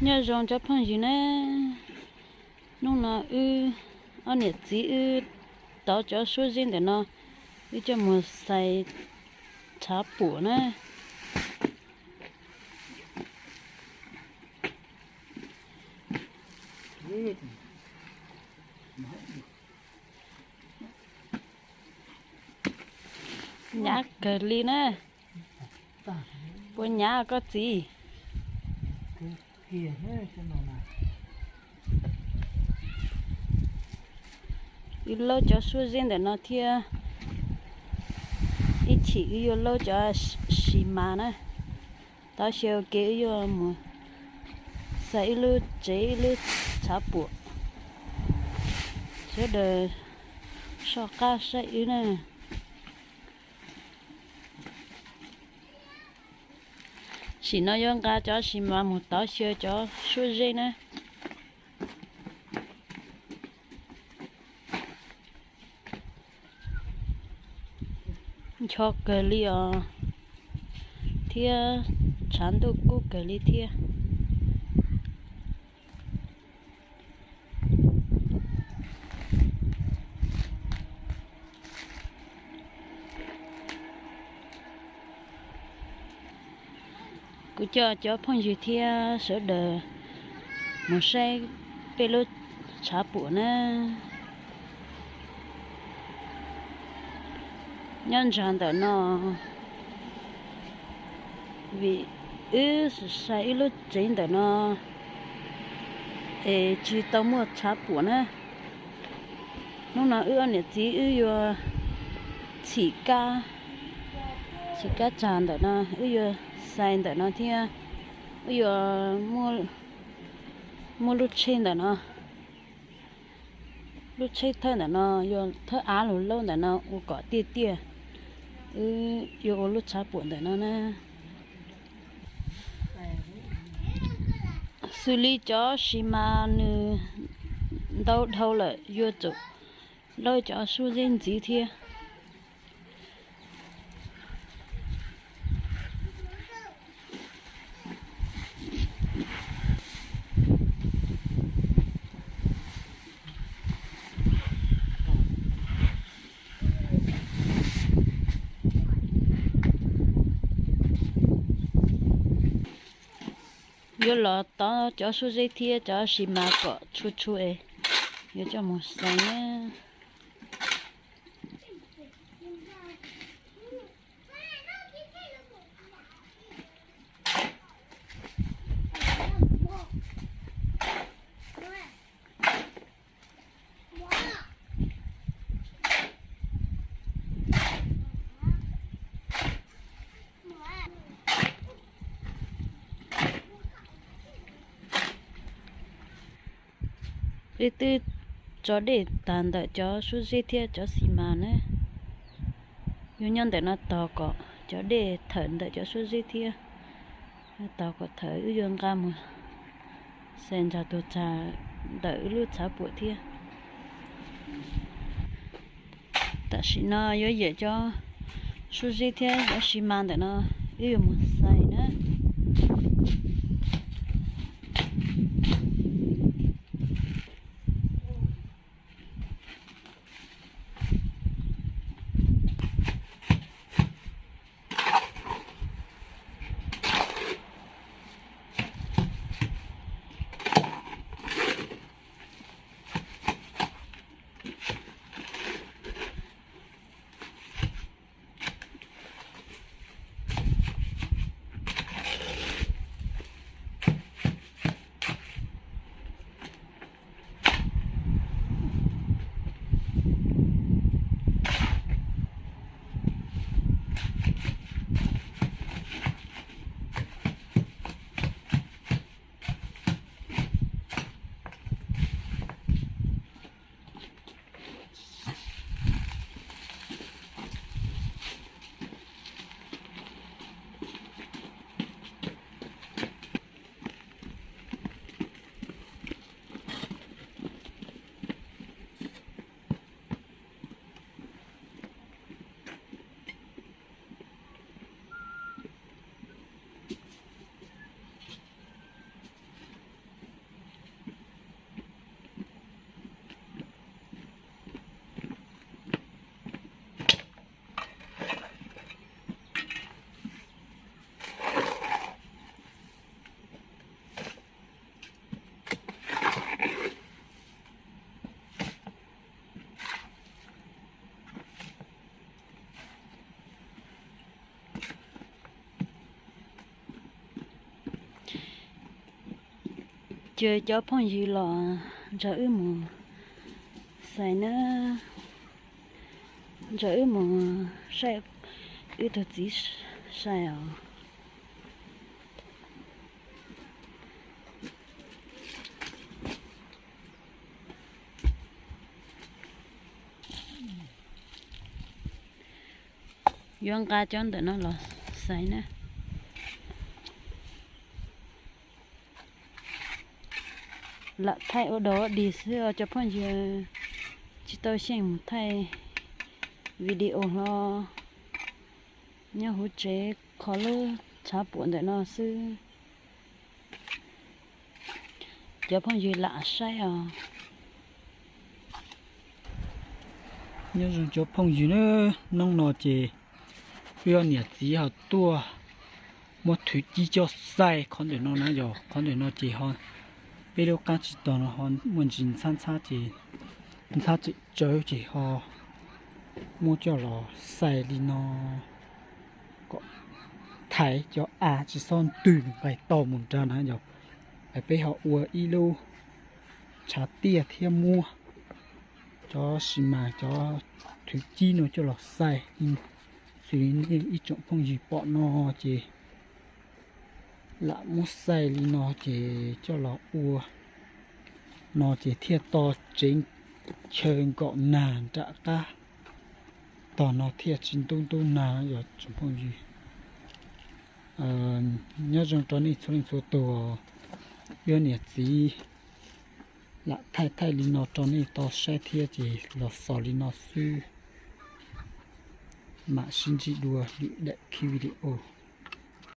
Nyob zoo cov phooj ywg na, hnub no wb ob niam txiv wb tov cov suab zeb ntawm no, wb coj mus xais tshav puam na. Hnyav kawg li na. Puas hnyav koj txiv? Wb laub cov suab zeb ntawm no thiab, ib chim wb yuav laub cov xis mas na. Tov xyaw ua ke wb yuav mus xais ib lub tsev ib lub tshav puam. Sawv daws soj qab saib wb na. Sim no yuav nqa cov xis mas mus tov xyaw cov suab zeb na. Ncho kawg li os, thiab tshav ntuj kub kawg li thiab. Kuv coj cov phooj ywg thiab sawv daws mus saib peb lub tshav puam na. Nyob ntsag ntawm no, vim wb xaiv ib lub tsev ntawm no es tsis tau muaj tshav puam na. Hnub no wb ob niam txiv wb yuav txhim kab, txhim kab tsag ntawm no, wb yuav xais ntawm no thiab wb yuav muab lub tsheb ntawm no, lub tsheb thawb ntawm no, yuav thawb av lug laub ntawm no ua kom tiaj tiaj, wb yuav ua lub tshav puam ntawm no na. Xws li cov xis mas nws ntau dhau lawm yuav tsum laub cov suab zeb ntxiv thiab. Yuav los tov cov suab zeb thiab cov xis mas kom tshua tshua es yuav coj mus xais na. Wb twb tso dej tag ntawm cov suab zeb thiab cov xis mas na. Yuav nyob ntawm no tos kom cov dej thawm ntawm cov suab zeb thiab, tos kom thawm wb yuav nqa mus xais ntsag tus tsag ntawm wb lub tshav puam thiab. Tam sim no yuav yawm cov suab zeb thiab cov xis mas ntawm no wb yuav mus xais na. Ces cov phooj ywg los nrog wb mus xais na, nrog wb mus saib wb tug txiv sai os. Yuav nqa cov ntawm no los xais na. Lam thaij ua dog ua dig xwb os cov phooj ywg, tsis tau xyeej mus thaij video hlo. Nyob huv tsev kho lub tshav puam ntawm no xwb. Cov phooj ywg lam saib os. Nyob zoo cov phooj ywg na, hnub no ces wb ob niam txiv ho tuaj muab thwv cib coj xais qhov ntawm no na yog qhov ntawm no ces ho peb lub qab tsis tog no ho muaj ntsis ntxhab ntxhab ces ntxhab tseem tsawv ces ho muab coj los xais li no kom thaiv cov av tsis txhob ntws nqaij tau mus nrad na yog. Peb ho ua ib lub tshav tiaj thiab muab cov xi mas cov thwv cib no coj los xais li xws li nej ib tsoom phooj ywg pom no ces lam muab xais li no ces coj los ua no ces thiaj to tsev chaw nkaum nag nram qab tog no thiaj tsis ntub ntub nag yog tsoom phooj ywg. Nyob zoo rau nej txhua leej txhua tus, wb niam txiv lam thaij thaij li no rau nej tau saib thiab ces los xaus li no xwb. Mam sib ntsib dua lwm daim video.